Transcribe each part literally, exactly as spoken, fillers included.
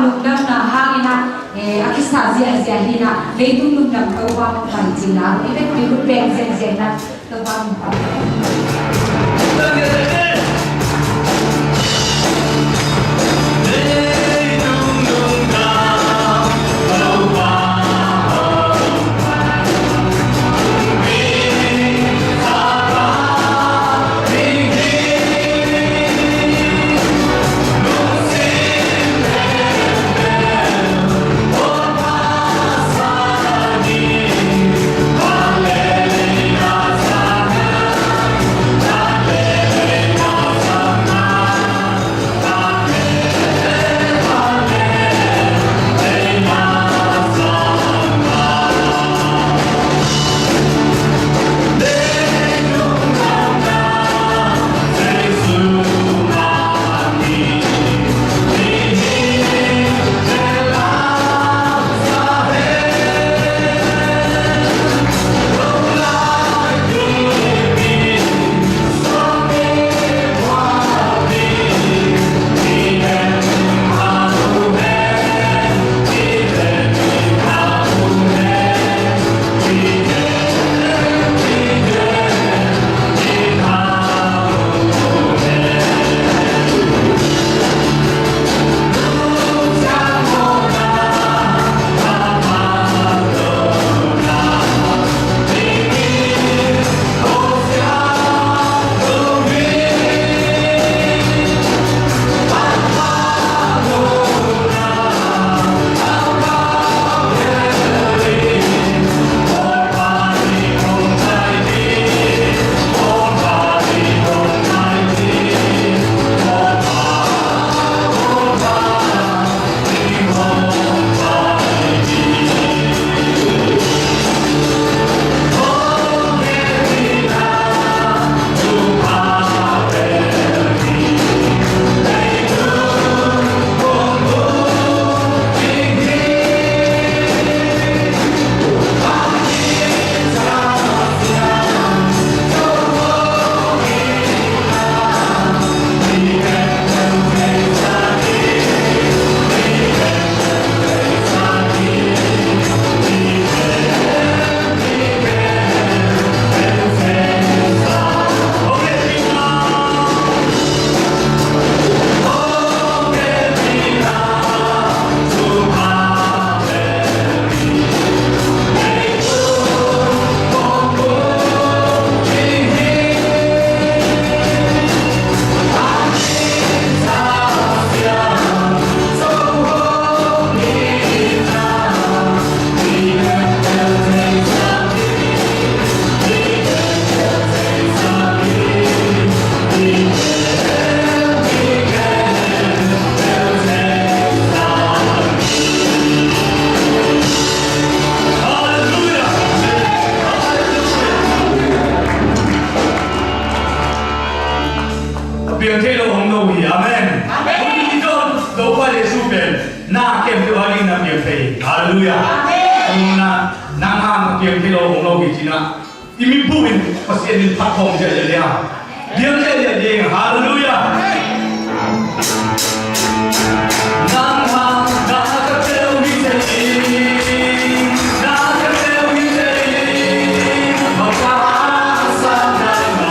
Lungdamna hangin ah, eh, a kisa ziahziah hi-in ah, leitung lungdam Topa hong pai cih la, i vekpi hun beng ziahziah in ah, Topa hong pai. A piang thei lo om lo hi. Amen. Amen. Hong i don Topa Jesu pen na kem te wa ding na piang thei. Halleluia. Amen. Nang hang a piang thei lo om lo hi cih na. I mi buin Pasian in phat khawm ziahziah ding a, diam ziahziah ding. Halleluia. Nang hang na ka teu hi tei, na ka teu hi tei, Papa sa na na.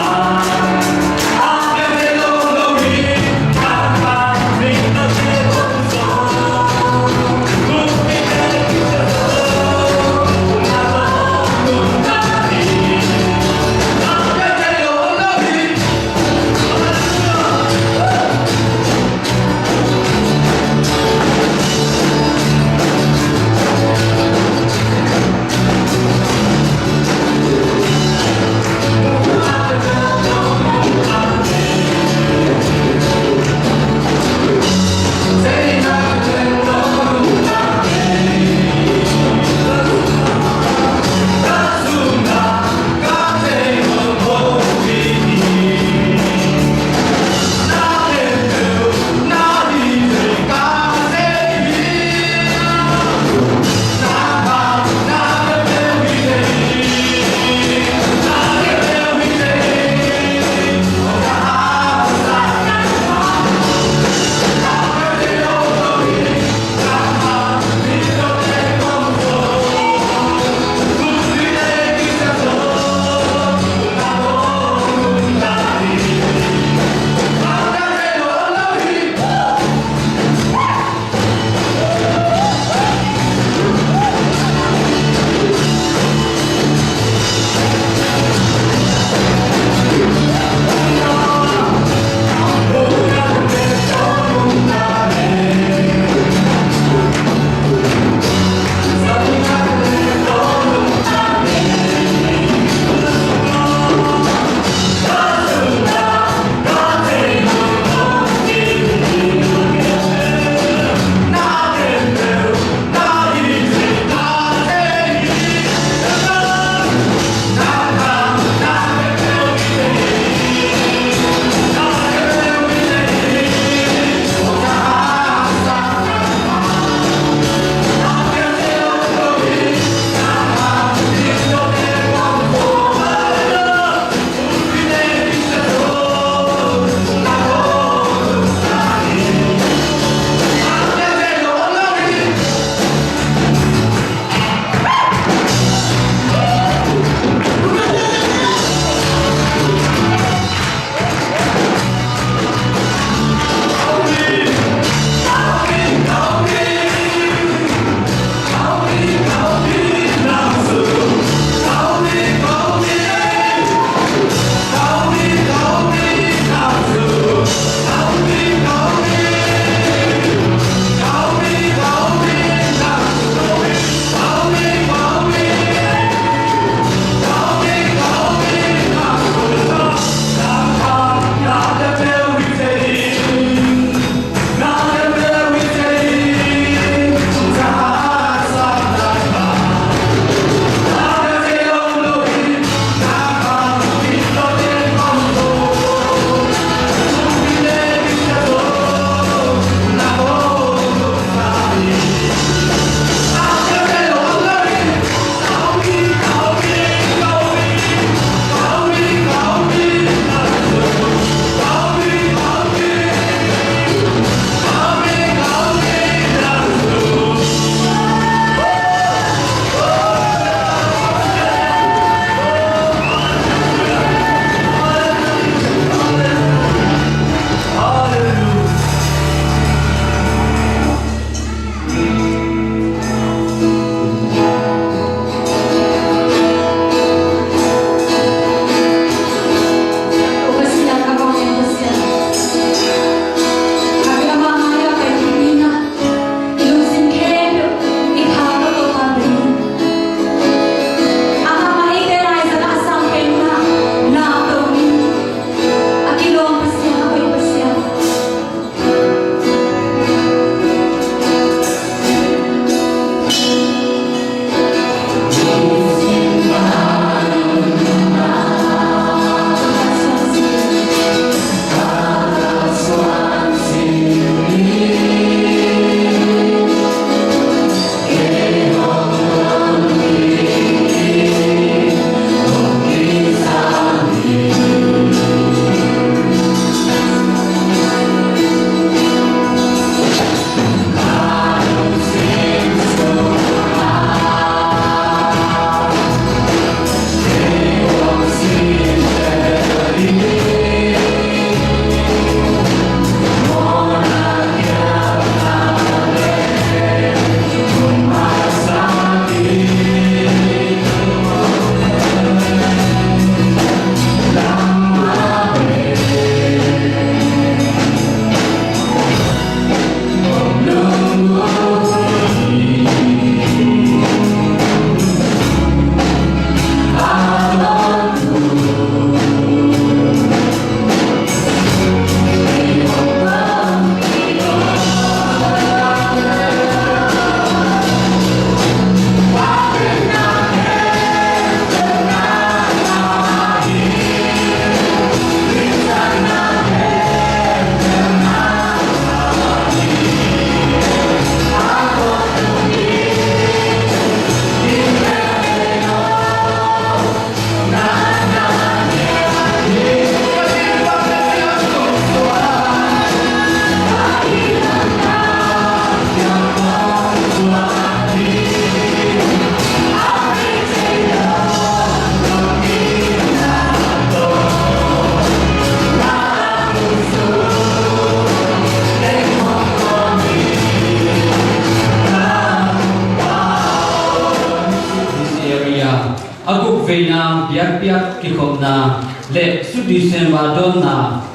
Biakpiak kikhopna le Sweet December dawnna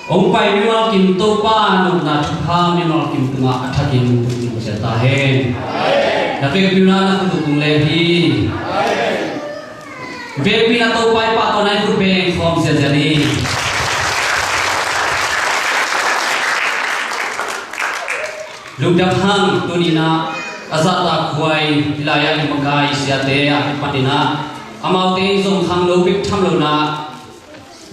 hong pai mimal kim Topa nopna thupha mimal kim tungah a thakin tun ding sia ta hen. Na vekpi un na khut uh tung le hi. Vekpi na Topa i pahtawi na i khut beng khawm ziazia ni. Lungdam hang. Tuni-in ah a zahtakhuai hih lai-ah i makai siate a kipanin ah amaute in zong khangno bek tham lo-in ah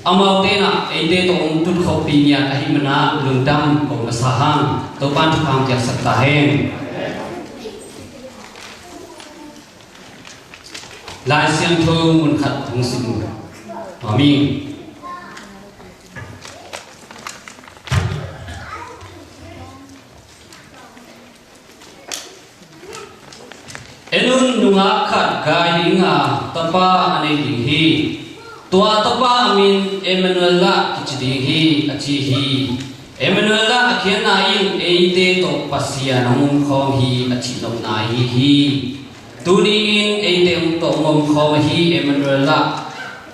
amaute in ah eite tawh hong tutkhoppi ngiat ahih manin ah lungdam ko masa hang. Topa'n thupha hong piaksak ta hen. Lai Siangtho mun khat hong sim nuam ing. En un, nungak khat gai ding a, tapa a nei ding hi. Tua tapa a min Emmanuel a kici ding hi, a ci hi. Emmanuel a khiatna in eite tawh Pasian hong om khawm hi, a cih nopna ahi hi. Tuni-in eite tawh hong om khawm ahi Emmanuel a,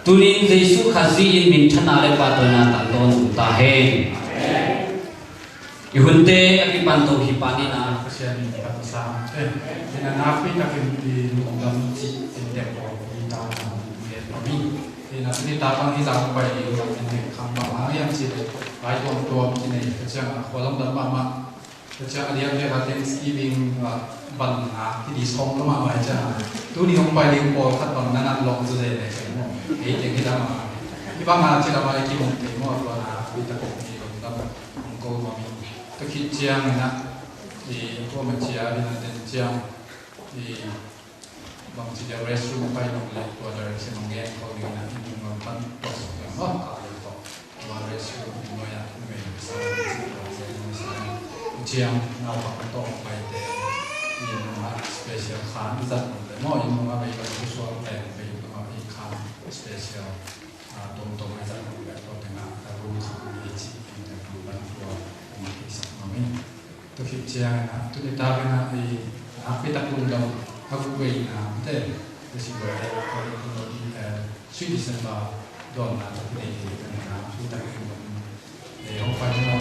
tuni-in Jesuh Khazih in minthanna le pahtawina tangtawn tung ta hen. I hunte a kipan to hi pah ni. Na Pasian in phatna sa. Eh, in a nakpi takin i lungdam cih in tek ko i ta na ngen pa mi. In a tuni ta pang hi zang pai i lungdam in tek khang mahmah hiam cih leh, vai tuamtuam i nei ka ciang a khualam dam mahmah. Ka ciang a lian vek a Thanksgiving, ah, ban na ki di sawm ka mahmah hi ciang a. Tuni hong pai ding pawlkhat bang na nat lawng zu ze nei ka i maw. Ei teng hi lam a. Hi bang a ci lam a i ki mong teng maw, tua na ui ta kong ni lungdam. Hong ko nuam ing. Tua khit ciangin ah, i, tua ma cia in a den ciang, i, bangci dia restroom pai nong leh tua direction hong gen ko ding in ah, i nung lam pan tua sawk lam maw, ka leh tawh. Tua restroom i nuai ah numei sa, tua cia nong sa. Ciang naupang tawh pai te, i nung ah special khan i zat nong leh maw, i nung ah vei bang ku sual pen vei nung ah i khan special. Ah, tuamtuam a i zat nong leh tua teng ah, ah, room khat i cih teng teng pan tua, um, i sak nuam ing. Tua khit ciangin ah, tuni takin ah, i, nakpi tak lungdam, a guk veina, te, te si tua te, tua te, tua te, eh, Sweet December dawnna tua ki nei te, nakpi tak lungdam. Eh, hong pai ni lo.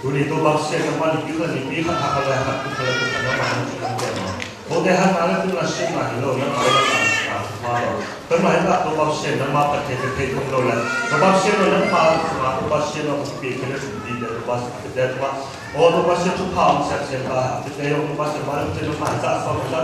Tuni Topa Pasian, nangmah nipi khat nipi khat, kha khat le kha khat, kha khat le kha khat, nangmah nang ci kan tia ma. Kote hatna le tunna siatna hi lo, nangmah le nangmah na thupha lo. Kanmah hi ta Topa Pasian, nangmah phat thei thei thei thong lo le. Topa Pasian lo, nangmah sungah Topa Pasian lo, ka kipi khin le thum ti te Topa Pasian, ka te Topa. O Topa Pasian, thupha om siat siat ta, ka te o Topa Pasian, ma le Pasian, nangmah hi ta, sa lo ta.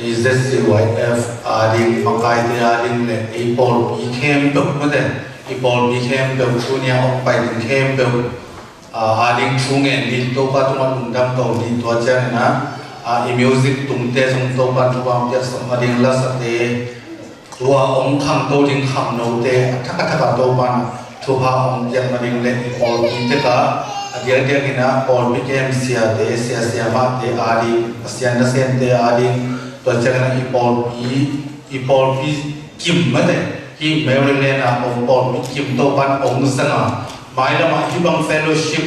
Ei Z C Y F ading, makaite ading le ei pawlpi khempeuh mate, i pawlpi khempeuh, tunia hong pai ding khempeuh, a, ading thu ngen ni, Topa tungah lungdam ko ni. Tua ciangin ah, a, i music tungte zong Topa thupha piaksak ma ding, lasate, tua hong khangto ding khangnote a thak a thak a Topa in thupha hong piak ma ding le i pawlpi tek ah, a diakdiakin ah pawlpi kem siate, sia siamahte ading, Pasian nasemte ading, tua ciangin ah i pawlpi, i pawlpi kim mate, hih Maryland ah om pawlpi kim Topa in hong zang a, mailam ah hih bang fellowship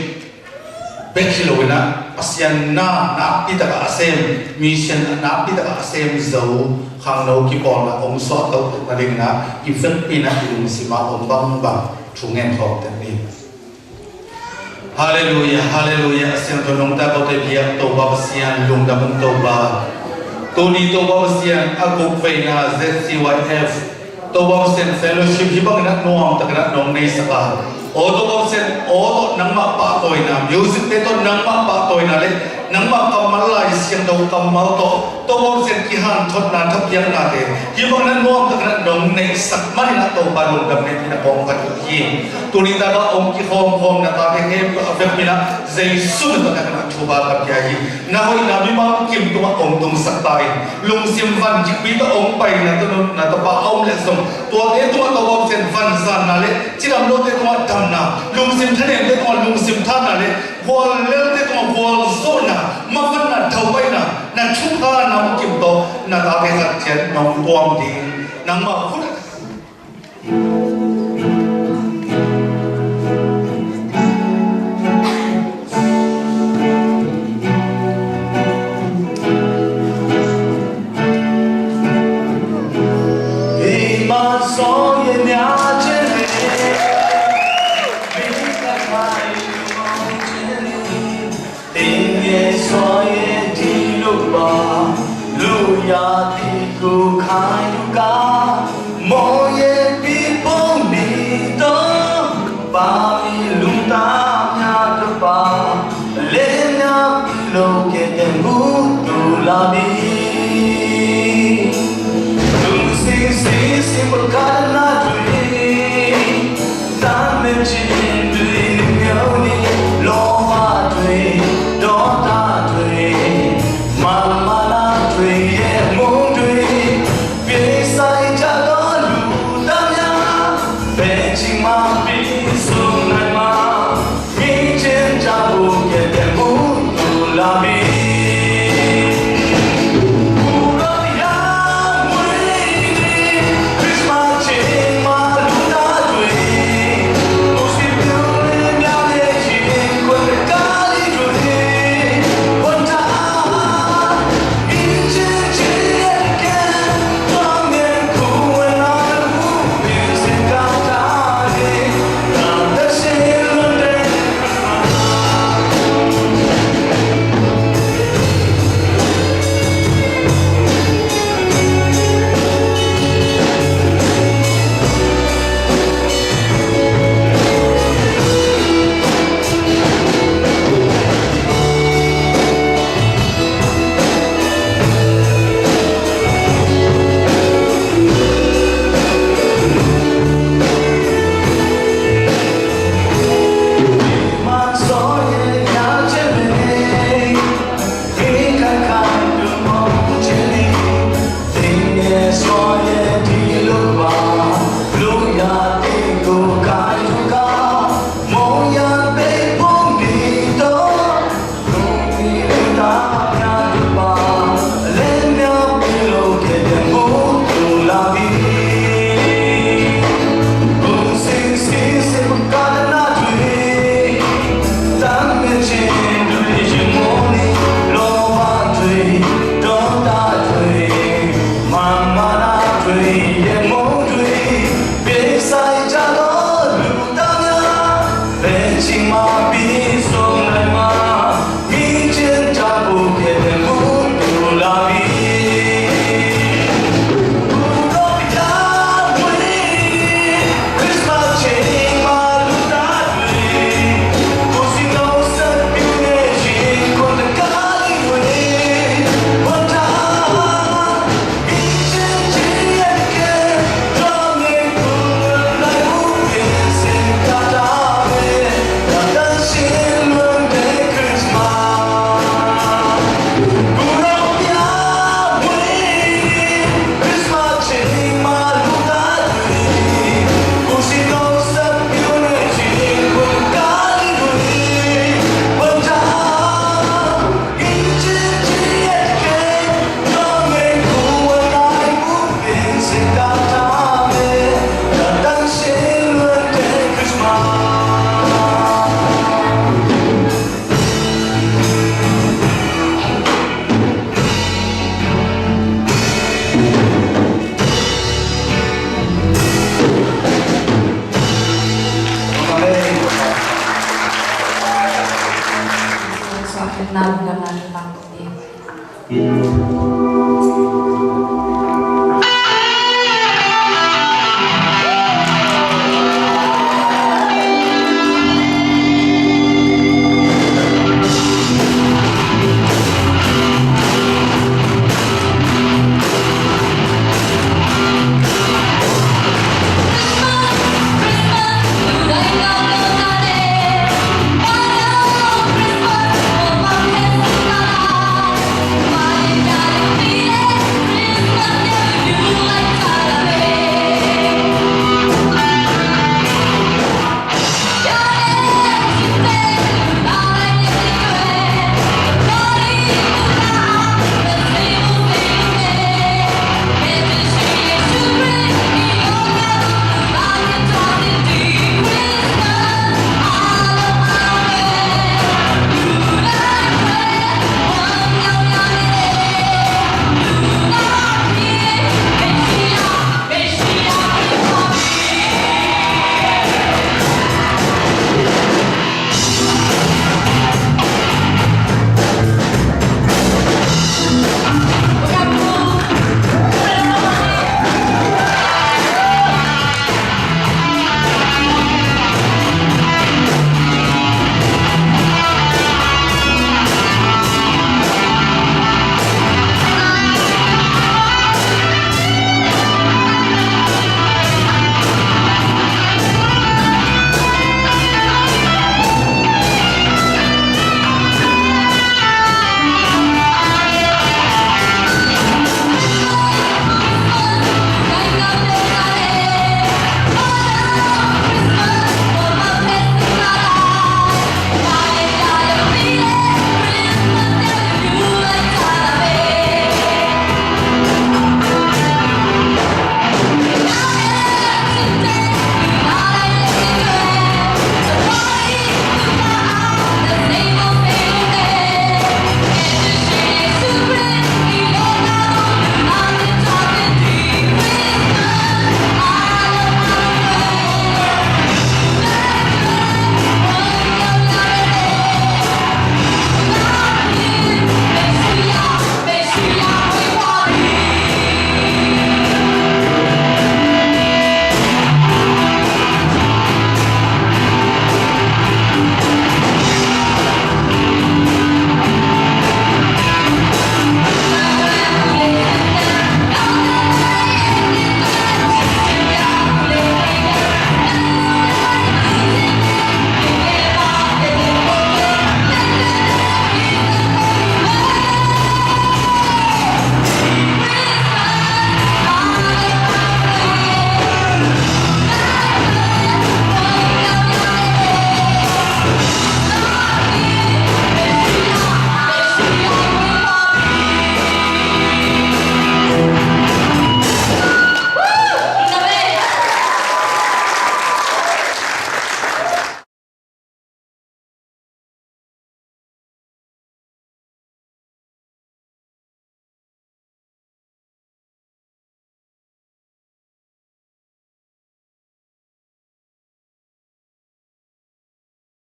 bek hi lo in ah, Pasian na nakpi tak a sem, mission a nakpi tak a sem zo khangno kipawlna hong suahtoh tuk nadingin ah, i vekpi in ah i lungsim ah om bangbang thu ngen khawm tek ni. Halleluiah, halleluiah. A siangtho nungta kote biak Topa Pasian, lungdam ung Topa. Tuni Topa Pasian, a guk veina Z C Y F Topa Pasian, fellowship hih bangin ah nuam takin ah nong neisak a, aw Topa Pasian, aw tawh nangmah pahtawina, music te tawh nangmah pahtawina le nangmah kammal, Lai Siangtho kammal tawh Topa Pasian, kihanthotna, thapiaknate hih bangin ah nuam takin ah nong neihsak manin ah Topa, lungdam, hehpihna kong phat uh hi. Tuni takah hong kikhawmkhawm na tate khempeuh a vekpi in ah Jesu min tawh na thupha ka pia hi. Na hoihna mimal kim tungah hong tungsak ta in, lungsim van kikpi tawh hong paina tawh na tapa a om leh zong, tuate tungah Topa Pasian vanzanna le cidam lote tungah damna, lungsim thanemte tungah lungsim thanna le guallelte tungah gualzawhna, mavanna, thaupaina, na thupha nam kim tawh na tate khat ciat nong tuam ding nangmah khut a Tin ye soi ye di lu ba lu ya ti ku khai lu ka mo ye pi pong di to pa mi lu ta nya to pa le nya pi lo ke te mu tu la bi. Tung sing sing sing pa ka na tu li.